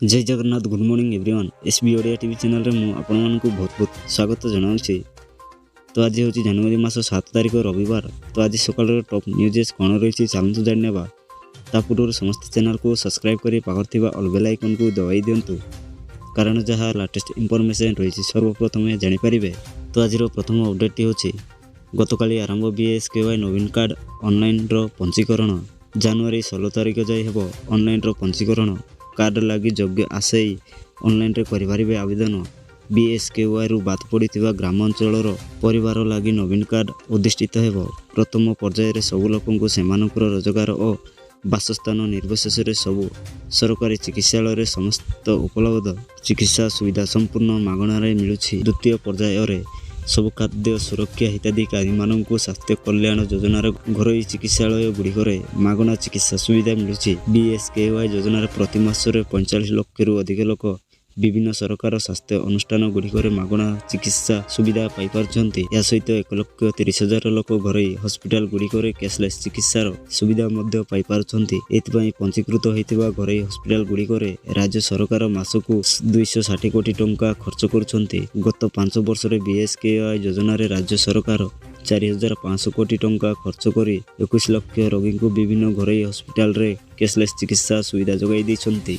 ଜୟ Jagannath. Good morning everyone. S B Odia TV ଚ୍ୟାନେଲରେ ମୁଁ ଆପଣମାନଙ୍କୁ ବହୁତ ବହୁତ ସ୍ୱାଗତ ଜଣାଉଛି। ତ ଆଜି ହେଉଛି ଜାନୁଆରୀ ମାସ 7 ତାରିଖ, ରବିବାର। ତ ଆଜି ସକାଳର ଟପ୍ ନ୍ୟୁଜେସ୍ କ'ଣ ରହିଛି, ଚାଲନ୍ତୁ ଜାଣିନେବା। ତା ପୂର୍ବରୁ ସମସ୍ତେ ଚ୍ୟାନେଲକୁ ସବସ୍କ୍ରାଇବ୍ କରି ପାଖରେ ଥିବା ଅଲ୍ ବେଲ୍ ଆଇକନ୍କୁ ଦବାଇ ଦିଅନ୍ତୁ, କାରଣ ଯାହା ଲାଟେଷ୍ଟ ଇନଫର୍ମେସନ୍ ରହିଛି ସର୍ବପ୍ରଥମେ ଜାଣିପାରିବେ। ତ ଆଜିର ପ୍ରଥମ ଅପଡ଼େଟ୍ଟି ହେଉଛି, ଗତକାଲି ଆରମ୍ଭ ବିଏସ୍କେୱାଇ ନବୀନ କାର୍ଡ଼ ଅନଲାଇନ୍ର ପଞ୍ଜୀକରଣ। ଜାନୁଆରୀ 16 ତାରିଖ ଯାଏ ହେବ ଅନଲାଇନ୍ର ପଞ୍ଜୀକରଣ। କାର୍ଡ଼ ଲାଗି ଯୋଗ୍ୟ ଆଶାୟୀ ଅନଲାଇନ୍ରେ କରିପାରିବେ ଆବେଦନ। ବିଏସ୍କେୱାଇରୁ ବାଦ ପଡ଼ିଥିବା ଗ୍ରାମାଞ୍ଚଳର ପରିବାର ଲାଗି ନବୀନ କାର୍ଡ଼ ଉଦ୍ଦିଷ୍ଟ ହେବ। ପ୍ରଥମ ପର୍ଯ୍ୟାୟରେ ସବୁ ଲୋକଙ୍କୁ ସେମାନଙ୍କର ରୋଜଗାର ଓ ବାସସ୍ଥାନ ନିର୍ବିଶେଷରେ ସବୁ ସରକାରୀ ଚିକିତ୍ସାଳୟରେ ସମସ୍ତ ଉପଲବ୍ଧ ଚିକିତ୍ସା ସୁବିଧା ସମ୍ପୂର୍ଣ୍ଣ ମାଗଣାରେ ମିଳୁଛି। ଦ୍ୱିତୀୟ ପର୍ଯ୍ୟାୟରେ ସବୁ ଖାଦ୍ୟ ସୁରକ୍ଷା ହିତାଧିକାରୀମାନଙ୍କୁ ସ୍ୱାସ୍ଥ୍ୟ କଲ୍ୟାଣ ଯୋଜନାର ଘରୋଇ ଚିକିତ୍ସାଳୟ ଗୁଡ଼ିକରେ ମାଗଣା ଚିକିତ୍ସା ସୁବିଧା ମିଳୁଛି। ବିଏସ୍କେୱାଇ ଯୋଜନାରେ ପ୍ରତି ମାସରେ 45 ଲକ୍ଷରୁ ଅଧିକ ଲୋକ ବିଭିନ୍ନ ସରକାର ସ୍ୱାସ୍ଥ୍ୟ ଅନୁଷ୍ଠାନ ଗୁଡ଼ିକରେ ମାଗଣା ଚିକିତ୍ସା ସୁବିଧା ପାଇପାରୁଛନ୍ତି। ଏହା ସହିତ 1,30,000 ଲୋକ ଘରୋଇ ହସ୍ପିଟାଲ ଗୁଡ଼ିକରେ କ୍ୟାସଲେସ୍ ଚିକିତ୍ସାର ସୁବିଧା ମଧ୍ୟ ପାଇପାରୁଛନ୍ତି। ଏଥିପାଇଁ ପଞ୍ଜୀକୃତ ହୋଇଥିବା ଘରୋଇ ହସ୍ପିଟାଲ ଗୁଡ଼ିକରେ ରାଜ୍ୟ ସରକାର ମାସକୁ 260 କୋଟି ଟଙ୍କା ଖର୍ଚ୍ଚ କରୁଛନ୍ତି। ଗତ 5 ବର୍ଷରେ ବିଏସ୍କେୱାଇ ଯୋଜନାରେ ରାଜ୍ୟ ସରକାର 4500 କୋଟି ଟଙ୍କା ଖର୍ଚ୍ଚ କରି 21 ଲକ୍ଷ ରୋଗୀଙ୍କୁ ବିଭିନ୍ନ ଘରୋଇ ହସ୍ପିଟାଲରେ କ୍ୟାସଲେସ୍ ଚିକିତ୍ସା ସୁବିଧା ଯୋଗାଇ ଦେଇଛନ୍ତି।